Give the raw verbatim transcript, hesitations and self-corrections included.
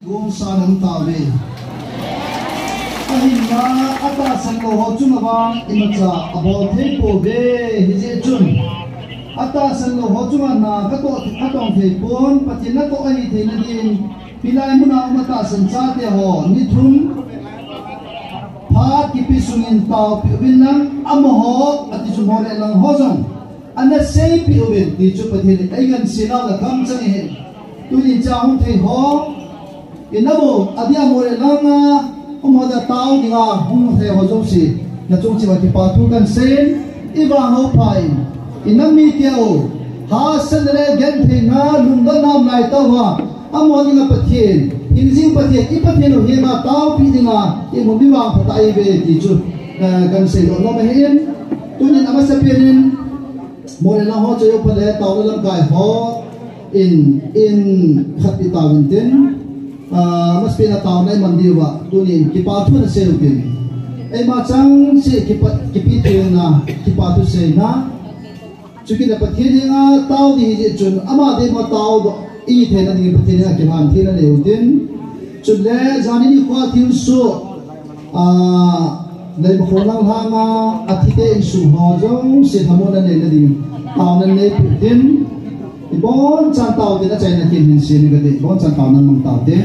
Gongsa nam tave. Ahinla atahsan lou ho chunga vang imacha abol thei pouve, hijeh chun atahsan lou ho chunga na katoh, katong thei pon, Pathen natoh ahi theina din, hilai muna um atahsan chate ho ni thum phat kipe sungin taopeh uvin lang, amaho ati chu Moreh lang ho jong ana seipeh uvin ti chu Pathen in eiganseina le kamchang ahi. Tuni cha hung thei ho, inam u, adia Moreh langa um ho, atao dinga hung thei ho jouse, nachung cheh uva kipa thu kahin seiyin, ivangpha in, inam mite u, hahsatna le gentheina, lungdonna um lai tauva, amaho dinga Pathen, hingjing Pathen, i Pathen u hema taopeh dinga imu mi vangpha tah ihiuve ti chu, eh, kahin seidoh nom ahin. Tunin amasapen in, Moreh lang ho chu eipha le taona lamkai ho in, in khat itaovin tin, ah, amasapen a taona iman diuva, tunin kipa thu nasei utin. Eima chengse kipa, kipe theina, kipa thu seina. Chukit le Pathen henga tao ding hijeh chun, ama dinga taodoh itheina dingin Pathen henga kilhan theina nei utin. Chule, janhi nikho thilsoh, ah, Leimakhong lang lhanga athite insung ho jouse lhamonna neina dingin taona neipeh utin. Ibonchan taote, achaina kin hin seiyin kate, ibonchan taona mang taote.